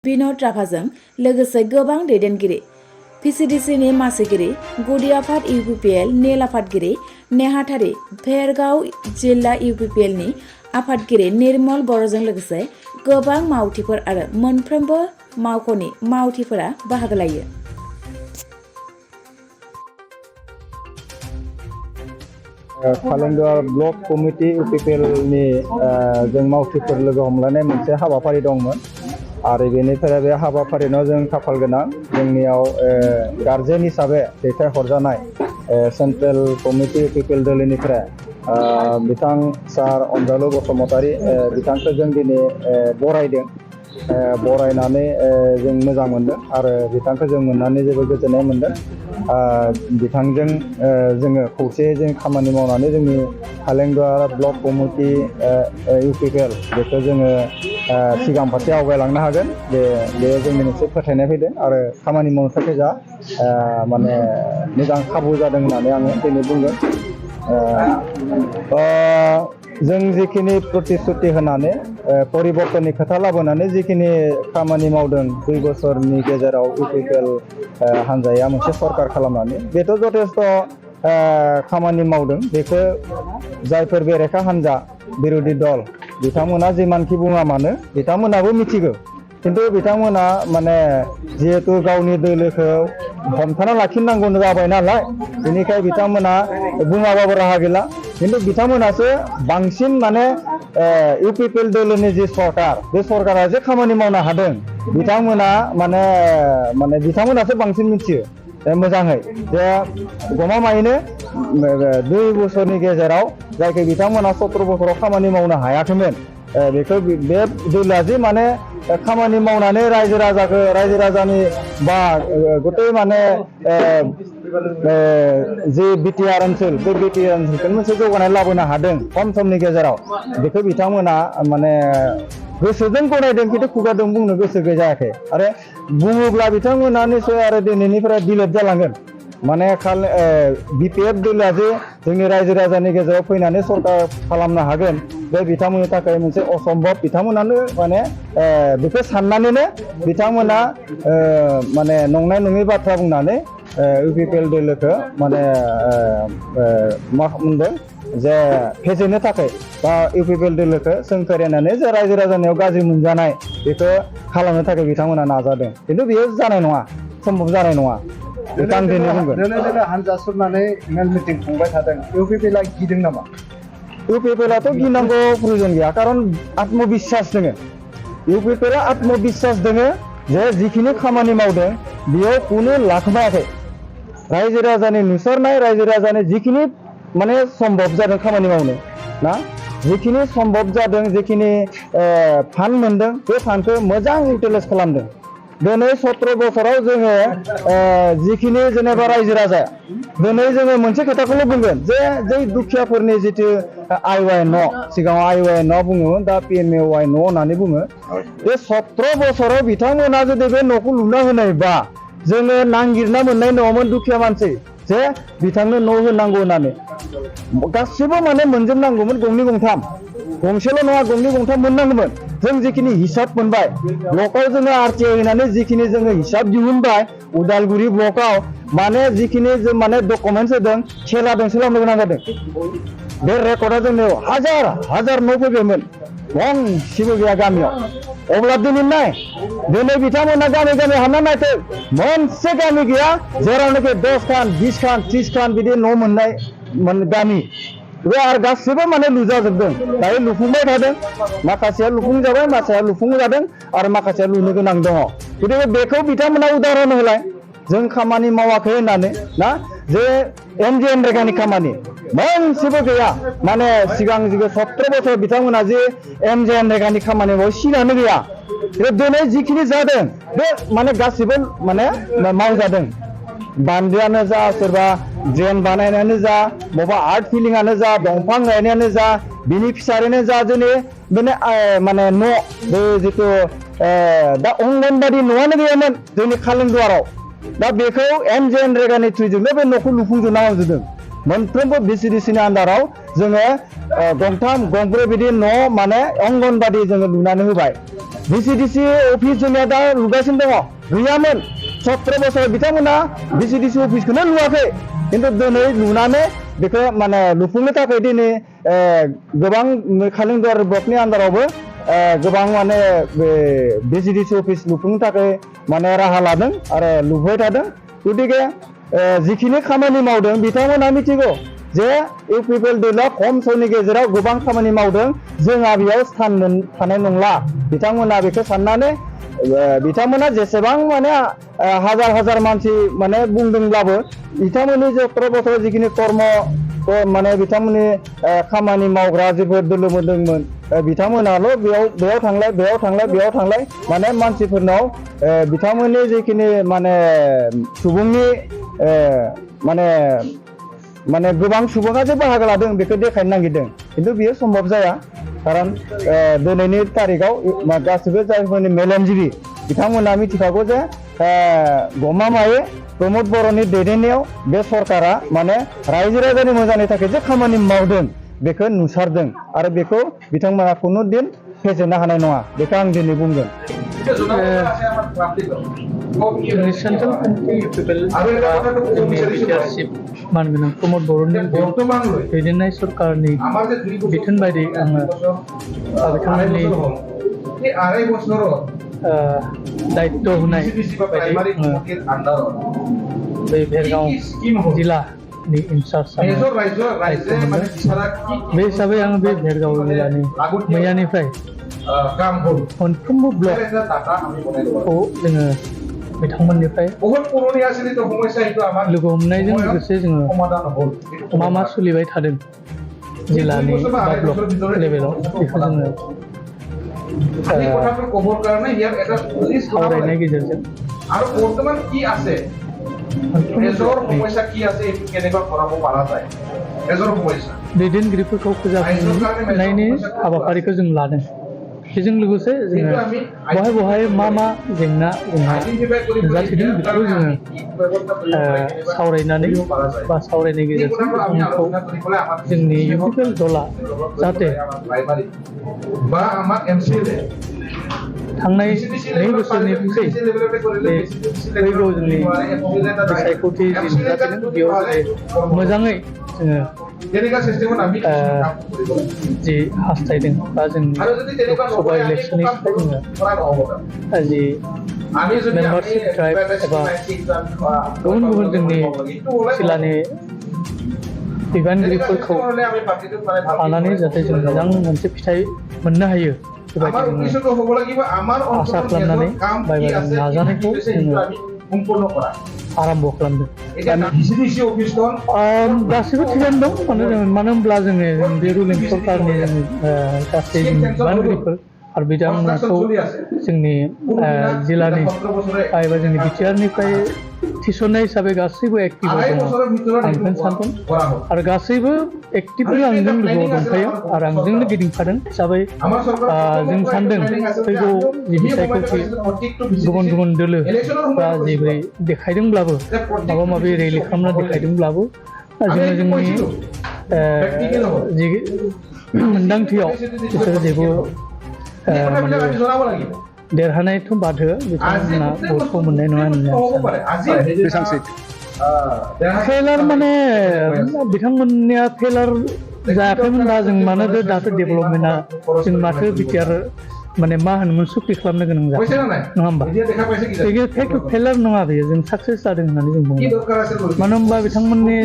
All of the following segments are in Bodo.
बिन'द राभाजों लोगोसे गोबां दैदेनगिरि PCDC-नि मासिगिरि गुदि आफाद UPPL नेल आफादगिरि नेहाथारि भेरगाव जिल्ला UPPL-नि आफादगिरि निर्मल बर'जों लोगोसे गोबां मावथिफोर आरो मोनफ्रोमबो मावख'नि मावथिफोरा बाहागो लायो। खालेंदुवार ब्लक कमिटि UPPL-नि जों मावथिफोर लोगो हमलायनाय मोनसे हाबाफारि दंमोन आरो बेनिफ्राय बे हाबाफारियाव जों खाफाल गोनां जोंनियाव गार्जेन हिसाबै दैथायहरजानाय सेन्ट्रेल कमिटि UPPL दोलोनिफ्राय बिथां सार अनजालु बसुमतारी बिथांखौ जों दिनै बरायदों। बरायनानै जों मोजां मोनदों आरो बिथांखौ जों मोननानै जोबोद गोजोननाय मोनदों। बिथांजों जोङो खौसेयै जों खामानि मावनानै जोंनि खालेंदुवार ब्लक कमिटि UPPL बेखौ जोङो सिगां फारसे आवगायलांनो हागोन बे जोंनि मोनसे फोथायनाय फैदों आरो खामानि मावनो थाखाय जा माने मोजां खाबु जादों होननानै आङो दिनै बुंगोन। जों जिखिनि प्रतिश्रुति होनानै परिबर्तननि खोथा लाबोनानै जिखिनि खामानि मावदों 2 बोसोरनि गेजेराव UPPL हान्जाया मोनसे सरकार खालामनानै बेथ' जथेस्थ' खामानि मावदों। बेखौ जायफोर बेरेखा हान्जा बिरोधि दल बिथांमोना जिमानखि बुङा मानो बिथांमोनाबो मिथिगौ, खिन्थु बिथांमोना माने जिहेतु गावनि दोलोखौ हमथाना लाखिनांगौ जाबाय नालाय बेनिखाय बिथांमोना बुङाबाबो राहा गैला, खिन्थु बिथांमोनासो बांसिन माने UPPL दोलोनि जि सरकार बे सरकारा जे खामानि मावनो हादों बिथांमोना माने बिथांमोनासो बांसिन मिथियो मोजाङै जे गमामायैनो 2 बोसोरनि गेजेराव जायखौ बिथांमोना 17 बोसोराव खामानि मावनो हायाखैमोन बेखौ बे दोलोआ जे माने खामानि मावनानै रायजो राजानि बा गथै माने जे BTR ओनसोल बे BTR ओनसोलखौ मोनसे जौगानाय लाबोनो हादों खम समनि गेजेराव बेखौ बिथांमोना माने गोसोजों गनायदों, खिन्थु खुगाजों बुंनो गोसो जायाखै आरो बुङोब्ला बिथांमोना निसय आरो दिनैनिफ्राय डिलेट जालांगोन। माने BPF दोलोआ जे जोंनि रायजो राजानि गेजेराव फैनानै सरकार खालामनो हागोन बे बिथांमोननि थाखाय मोनसे असम्भब। बिथांमोनानो माने बेखौ साननानैनो बिथांमोना माने नंनाय नङै बाथ्रा बुंनानै UPPL दोलोखौ माने मा बुंदों जे फेजेननो थाखाय बा UPPL दोलोखौ सोंखारिनानै जे रायजो राजानियाव गाज्रि मोनजानाय बेखौ खालामनो थाखाय बिथांमोना नाजादों, खिन्थु बेयो जानाय नङा, सम्भब जानाय नङा। दोलो हान्जा सुरनानै मेल मिटिं खुंबाय थादों, UPPL गिदों नामा? UPPLआथ' गिनांगौ प्रयोजन गैया, खारन आत्मबिश्वास दोङो। UPPLआ आत्मबिश्वास दोङो जे जिखिनि खामानि मावदों बेयाव कुनु लाखोमायाखै। रायजो राजानि नुसारनाय रायजो राजानि जिखिनि माने सम्भब जादों खामानि मावनो ना, जिखिनि सम्भब जादों, जिखिनि फान्ड मोनदों बे फान्डखौ मोजां इउटिलाइज खालामदों। दिनै 17 बोसोराव जोङो जिखिनि जेनेबा रायजो राजाया दिनै जोङो मोनसे खोथाखौल' बुंगोन जे जै दुखियाफोरनि जिथु IY न' सिगाङाव IY न' बुङोमोन, दा PMAY न' होननानै बुङो। बे 17 बोसोराव बिथांमोना जुदि बे न'खौ लुना होनायबा जोङो नागिरना मोननाय नङामोन दुखिया मानसि जे बिथांनो न' होनांगौ होननानै। गासिबो माने मोनजोबनांगौमोन, 2 गंथाम, गंसेल' नङा 2 गंथाम मोननांगौमोन। जों जिखिनि हिसाब मोनबाय ब्लकआव जोङो RTI होनानै जिखिनि जोङो हिसाब दिहुनबाय उदालगुरि ब्लकआव माने जिखिनि जों माने डकुमेन्ट्स होदों सेलादोंसो लांनो गोनां जादों। बे रेकर्डआ जोंनियाव हाजार न' फैबायमोन, गंसेबो गैया गामियाव। अब्ला दिनै बिथांमोना गामि गामि हाबना नायथों, मोनसे गामि गैया जेरावनोखि 10 खान 20 खान 30 खान बिदि न' मोननाय गामि बे आरो गासिबो माने लुजाजोबदों, दायो लुफुंबाय थादों। माखासेया लुफुंजाबाय, माखासेया लुफुंजादों आरो माखासेया लुनो गोनां दङ। गतिके बेखौ बिथांमोना उदाहरन होलाय जों खामानि मावाखै होननानै ना, जे MGNरेगानि खामानि मोनसेबो गैया। माने सिगां 17 बोसोर बिथांमोना जे MGNरेगानि खामानि मावो सिनानो गैया। दिनै जिखिनि जादों बे माने गासिबो माने मावजादों। बान्दोआनो जा, सोरबा ड्रेन बानायनायानो जा, बबेबा आर्ट फिलिंआनो जा, दंफां गायनायानो जा, बिनि फिसारिनो जा, जोंनि माने न' बे जिथु दा अंगनबादि न'आनो गैयामोन जोंनि खालेंदुवाराव। दा बेखौ MGNरेगानि थ्रुजोंनो बे न'खौ लुफुंजोबना होजोबदों। मोनफ्रोमबो बिसिडिसिनि आन्दाराव जोङो गंथाम गंब्रै बिदि न' माने अंगनबादि जोङो लुनानै होबाय बिसिडिसि अफिस जोंनिया दा लुगासिनो दङ गैयामोन 17 बोसोर बिथांमोना बिसिडिसि अफिसखौनो लुवाखै खिन्थु दिनै लुनानै बेखौ माने लुफुंनो थाखाय दिनै गोबां खालिंदर ब्लकनि आन्दारावबो गोबां माने बिसिडिसि अफिस लुफुंनो थाखाय माने राहा लादों आरो लुबाय थादों गतिके जिखिनि खामानि मावदों बिथांमोना मिथिगौ जे इउपिपिएल दला खम समनि गेजेराव गोबां खामानि मावदों जोंहा बेयाव स्थान थानाय नंला बिथांमोना बेखौ साननानै बिथांमोना जेसेबां माने हाजार मानसि माने बुंदोंब्लाबो बिथांमोननि 17 बोसोर जिखिनि कर्म माने बिथांमोननि खामानि मावग्रा जेफोर दोलो मोनदोंमोन बिथांमोनाल' बेयाव थांलाय माने मानसिफोरनाव बिथांमोननि जिखिनि माने सुबुंनि माने गोबां सुबुङा जे बाहागो लादों बेखौ देखायनो नागिरदों खिन्थु बियो सम्भब जाया खारन दिनैनि तारिखाव गासिबो जायफोरनि मेलेमजिबि बिथांमोना मिथिखागौ जे गमामायै प्रमोद बर'नि दैदेननायाव बे सरकारा माने रायजो राजानि मोजांनि थाखाय जे खामानि मावदों बेखौ नुसारदों आरो बेखौ बिथांमोना खुनु दिन फेजेननो हानाय नङा बेखौ आं दिनै बुंगोन जोंनि सेन्ट्रेल कमिटि इउपिपिएल जोंनि लिडारशिप मानगोनां प्रमोद बर'नि दैदेननाय सरकारनि बिथोन बायदि आङो बिथांमोननि दायित्व होनाय बायदि बे भेरगाव जिल्लानि इनचार्ज बे हिसाबै आङो बे भेरगाव जिल्लानि मैयानिफ्राय मोनफ्रोमबो ब्लकखौ जोङो बिथांमोननिफ्राय लोगो हमनायजों लोगोसे जोङो मा सोलिबाय थादों जिल्लानि बा ब्लक लेभेलाव बेखौ जोङो सावरायनाय गेजेरजों दैदेनगिरिफोरखौ फोजाखांनायनि हाबाफारिखौ जों लादों बेजों लोगोसे जोङो बहाय मा जेंना जोंहा नुजाथिदों बेखौ जोङो सावरायनानै बा सावरायनायनि गेजेरजों बिथांमोनखौ जोंनि इउपिपिएल दला जाहाथे थांनाय 2 बोसोरनिफ्राय फैगौ जोंनि बिसायख'थि जि नुजाथिदों बेयाव मोजाङै जोङो जि हास्थायदों बा जोंनि लकसभा इलेक्सननि थाखाय जोङो जि मेम्बारशिप ड्राइभ एबा गुबुन जोंनि जिल्लानि बिबानगिरिफोरखौ लानानै जाहाथे जों मोजां मोनसे फिथाइ मोननो हायो बेबायदि आसा खालामनानै बायबा जों नाजानायखौ जोङो आरम्भ खालामदों गासिबो थिगानो दं मानो होनब्ला जोङो बे रुलिं सरकारनि गासै बिबानगिरिफोर आरो बिथांमोनखौ जोंनि जिल्लानि एबा जोंनि बिटिआरनिफ्राय थिसननाय हिसाबै गासैबो एक्टिभआव दङ आं बेखौनो सानदों आरो गासैबो एक्टिभलि आंजों लोगोआव दंफायो आरो आंजोंनो गिदिंफादों हिसाबै जों सानदों फैगौ जि बिसायख'थि गुबुन दोलो बा जेरै देखायदोंब्लाबो माबा रेलि खालामना देखायदोंब्लाबो जोङो जोंनि जि मोन्दांथियाव बिसोरो जेबो देरहानायथ' बादो बिथांमोना भटखौ मोननाय नङा होननानै फेलार माने बिथांमोननिया फेलार जायाखैमोनबा जों मानो दाथ' डेभेलपमेन्टआ जों माथो बिटिआर माने मा होनोमोन सुक्ति खालामनो गोनां जायो नङा होमबा फेलार नङा बेयो जों साक्सेस जादों होननानै जों बुङो मानो होनबा बिथांमोननि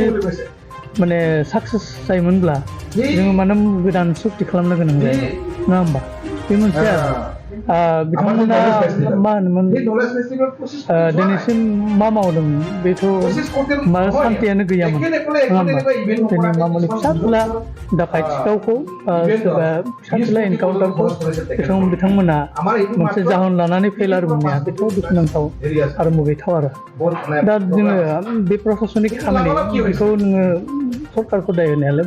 माने साक्सेस जायोमोनब्ला जोङो मानो गोदान सुक्ति खालामनो गोनां जायो नङा होमबा बे मोनसे बिथांमोना मा होनोमोन दिनैसिम मा मावदों बेथ' मा सान्थियानो गैयामोन नङा होमबा दिनै मामुलि फिसा फिला दाखायत सिखावखौ सोरबा फिसा फिला एनकाउन्टारखौ बिथांमोना मोनसे जाहोन लानानै फेलार बुंनाया बेथ' दुखुनांथाव आरो मुगैथाव आरो दा जोङो बे प्रशासनिक खामानि बेखौ नोङो सरकारखौ दाय होनायालाय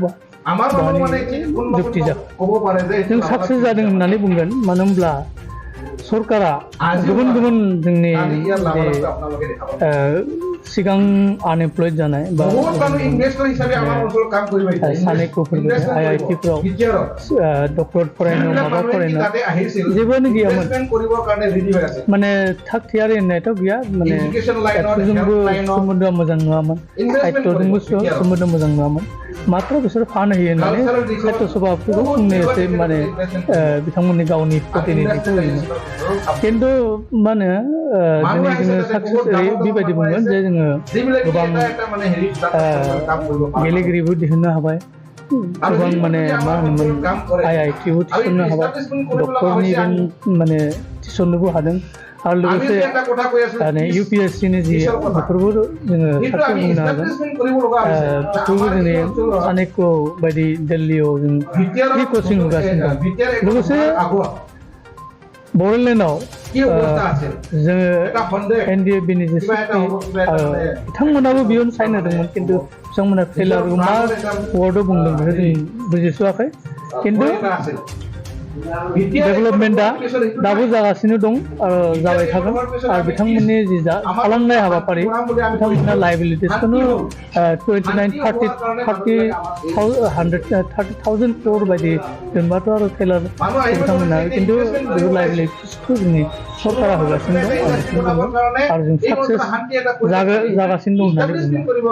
जुक्ति जों साक्सेस जादों होननानै बुंगोन मानो होनब्ला सरकारा गुबुन गुबुन जोंनि सिगां आनएमप्लयड जानाय बा सानैखौफोर IIT फोराव डक्टरेट फरायनो माबा फरायनो जेबोआनो गैयामोन माने थाग थियारि होननायथ' गैया माने साहित्यजोंबो सोमोन्दोआ मोजां नङामोन साहित्यजोंबो सोमोन्दो मोजां नङामोन मात्र बिसोर फान होयो होननानै साहित्य सभाफोरखौ खुंनो एसे माने बिथांमोननि गावनि प्रतिनिधिखौ होयोमोन खिन्थु मा होनो दिनै जोङो साक्सेस बेबायदि बुंगोन जे जोङो गोबां गेलेगिरिबो दिहुननो हाबाय गोबां माने मा होनोमोन IIT-बो थिसननो हाबाय डक्टरनि माने थिसननोबो हादों आरो लोगोसे UPSC-नि जि बेफोरबो जोङो साक्सेस बुंनो हागोन बेफोरबो जोंनि सानैखौ बायदि दिल्लीयाव जों फ्रि कचिं होगासिनो दं लोगोसे बड'लेण्डआव जोङो NDA बेनिफिट बिथांमोनाबो बेयावनो साइन होदोंमोन खिन्थु बिथांमोना फेलार मा वार्डआव बुंदों बेखौ जों बुजिस'वाखै खिन्थु डेभेलपमेन्टआ दाबो जागासिनो दं आरो जाबाय थागोन आरो बिथांमोननि जि खालामनाय हाबाफारि बिथांमोना लाइबिलिटिसखौनो 30,000 crore बायदि दोनबाथ' आरो फेलार बिथांमोना खिन्थु बे लाइबिलिटिसखौ जोंनि सरकारा होगासिनो दं आरो जों साक्सेस जागासिनो दं होननानै बुङो